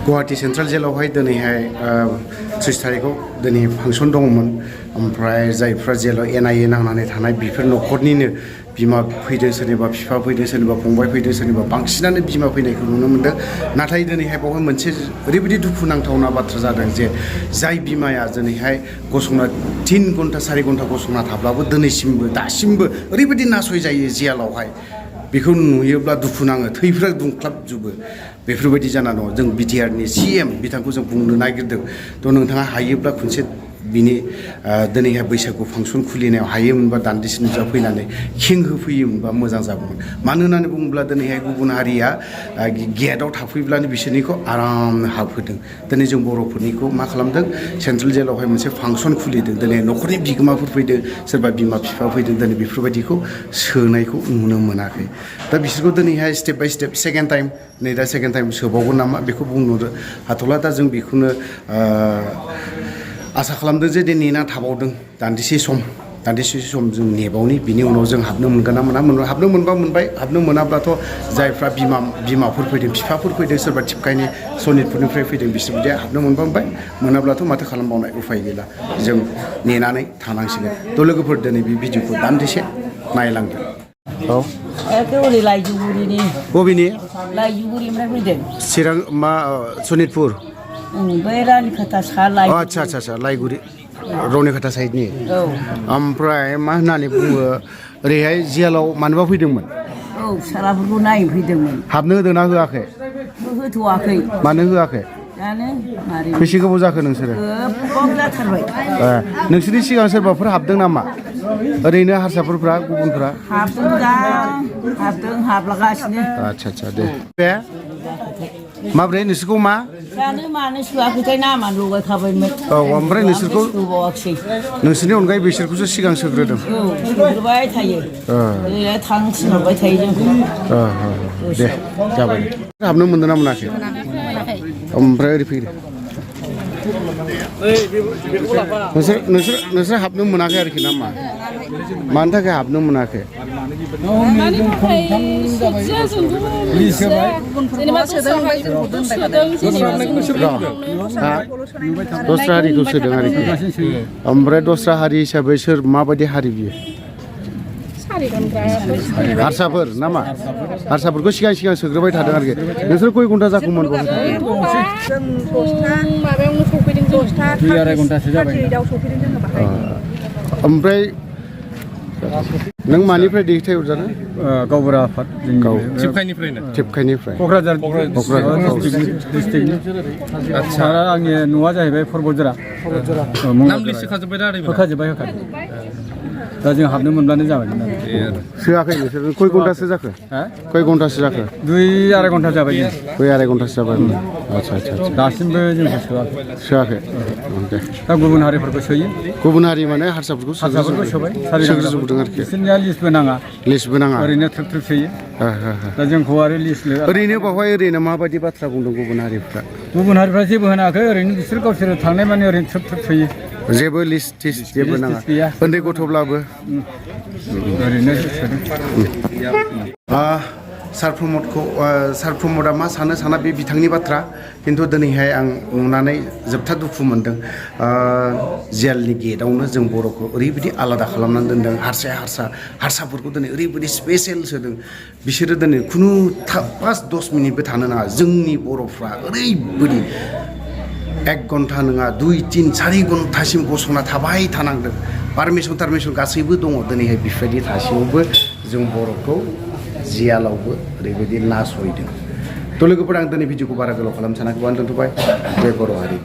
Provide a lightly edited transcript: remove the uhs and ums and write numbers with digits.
Guwahati central जेलावहाय दिनैहाय 30 तारिखआव दिनै function दङमोन ओमफ्राय जायफ्रा जेलाव NIA नांनानै थानाय बेफोर न'खरनिनो बिमा फैदों सोरनिबा बिफा फैदों सोरनिबा फंबाय फैदों सोरनिबा बांसिनानो बिमा फैनायखौ नुनो मोनदों नाथाय दिनैहाय बावहाय मोनसे ओरैबायदि दुखुनांथावना बाथ्रा जादों जे जाय बिमाया दिनैहाय गसंना 3 घन्टा 4 घन्टा गसंना थाब्लाबो दिनैसिमबो दासिमबो ओरैबायदि नासयजायो जेलावहाय बेखौ नुयोब्ला दुखु नाङो थैफ्रा दुंख्लाबजोबो बेफोरबायदि जाना दङ जों BTRनि CM बिथांखौ जों बुंनो नागिरदों थ' नोंथाङा हायोब्ला खनसे बिनि दिनैहाय बैसागु फांसन खुलिनायाव हायोमोनबा दान्दिसे नुजाफैनानै खें होफैयोमोनबा मोजां जागौमोन मानो होननानै बुङोब्ला दिनैहाय गुबुन हारिया गेटआव थाफैब्लानो बिसोरनिखौ आरामनो हाबहोदों दिनै जों बर'फोरनिखौ मा खालामदों सेन्ट्रेल जेलावहाय मोनसे फांसन खुलिदों दिनै न'खरनि बिगोमाफोर फैदों सोरबा बिमा बिफा फैदों दिनै बेफोरबायदिखौ सोनायखौ नुनो मोनाखै दा बिसोरखौ दिनैहाय step by step second time नै दा सेकेन्ड टाइम सोबावगोन नामा बेखौ बुंनो हाथ'ला दा जों बेखौनो आसा खालामदों जे नेना थाबावदों दान्दिसे सम जों नेबावनि बिनि उनाव जों हाबनो मोनगोन ना मोना हाबनो मोनबा मोनबाय हाबनो मोनाब्लाथ' जायफ्रा बिमाफोर फैदों बिफाफोर फैदों सोरबा टिपकाइनि सनितपुरनिफ्राय फैदों बिसोरबायदिया हाबनो मोनबा मोनबाय मोनाब्लाथ' माथो खालामबावनाय उफाय गैला जों नेनानै थानांसिगोन थ' लोगोफोर दिनै बे भिडिअखौ दान्दिसे नायलांदों औ एखेबारे लाइजुगुरिनि बबेनि लाइजुगुरिनिफ्राय फैदों चिरां मा सनितपुर बै रानिखाता सा लाइ आच्छा लाइगुरि रौनिखाता साइडनि औ ओमफ्राय मा होननानै बुङो ओरैहाय जेलाव मानोबा फैदोंमोन औ फिसालाफोरखौ नायनो फैदोंमोन हाबनो होदोंना होआखै होथ'वाखै मानो होआखै जानो मारै बेसे गोबाव जाखो नोंसोरो गोबाव जाथारबाय नोंसोरनि सिगां सोरबाफोर हाबदों नामा ओरैनो हारसाफोरफ्रा गुबुनफ्रा हाबदों हाबलागासिनो आच्छा दे बे माब्रै नोंसोरखौ मा जानो मानो सोआखैथाय नामानो लगायखाबायमोन औ ओमफ्राय नोंसोरखौ सोबावाखिसै नोंसोरनि अनगायै बिसोरखौसो सिगां सोग्रोदों औ सोग्रोबाय थायो थां थिनहरबाय थायो जोंखौ दे जाबाय हाबनो मोनदों ना मोनाखै ओमफ्राय ओरै फैदो नोंसोर हाबनो मोनाखै आरोखि ना मानि थाखाय हाबनो मोनाखै दस्रा हारिखौ सोदों आरोखि ओमफ्राय दस्रा हारि हिसाबै सोर माबायदि हारि बियो हारसाफोर नामा हारसाफोरखौ सिगां सोग्रोबाय थादों आरोखि नोंसोर खय घन्टा जाखोमोन माबायावनो सफैदों 10ता 2-2.5 घन्टासो जाबाय ओमफ्राय नों मानिफ्राय दैथायहरजानो गावबुरा आफाद टिपकाइनिफ्राय क'क्राझार डिस्ट्रिक्टनि आच्छा आंनि न'आ जाहैबाय फरबजरा नाम लिस्ट होखाजोब्बाय दा जों हाबनो मोनब्लानो जाबाय सोआखै नोंसोर खय घन्टासो जाखो 2-2.5 घन्टा जाबाय 2-2.5 घन्टासो जाबाय आच्छा दासिमबो जोंखौ सोआखै दे दा गुबुन हारिफोरखौ सोयो गुबुन हारि माने हारसाफोरखौ सोबाय सोग्रोजोबदों आरोखि बिसोरनिया लिस्टबो नाङा ओरैनो थ्रोब सोयो दा जोंखौ आरो लिस्ट ओरैनो बावहाय ओरैनो माबायदि बाथ्रा बुंदों गुबुन हारिफ्रा जेबो होनाखै ओरैनो बिसोर गावसोर थांनाय माने ओरैनो थ्रोब सोयो जेबो लिस्ट टिस्ट जेबो नाङा उन्दै गथ'ब्लाबो ओरैनो सार प्रमदआ मा साना बे बिथांनि बाथ्रा खिन्थु दिनैहाय आं नुनानै जोबथा दुखु मोनदों जेलनि गेटआवनो जों बर'खौ ओरैबायदि आलादा खालामनानै दोनदों हारसाफोरखौ दिनै ओरैबायदि स्पेसियेल सोदों बिसोरो दिनै खुनु 5-10 मिनिटबो थानो नाङा जोंनि बर'फ्रा ओरैबायदि 1 घन्टा नङा 2-3-4 घन्टासिम गसंना थाबाय थानांदों पारमिसन गासैबो दङ दिनैहाय बेफोरबायदि थासेयावबो जों बर'खौ जेलावबो ओरैबायदि नासयदों थ' लोगोफोर आं दिनै भिडिअखौ बारा गोलाव खालामनो सानाखै आं दोनथ'बाय जय बर' हारि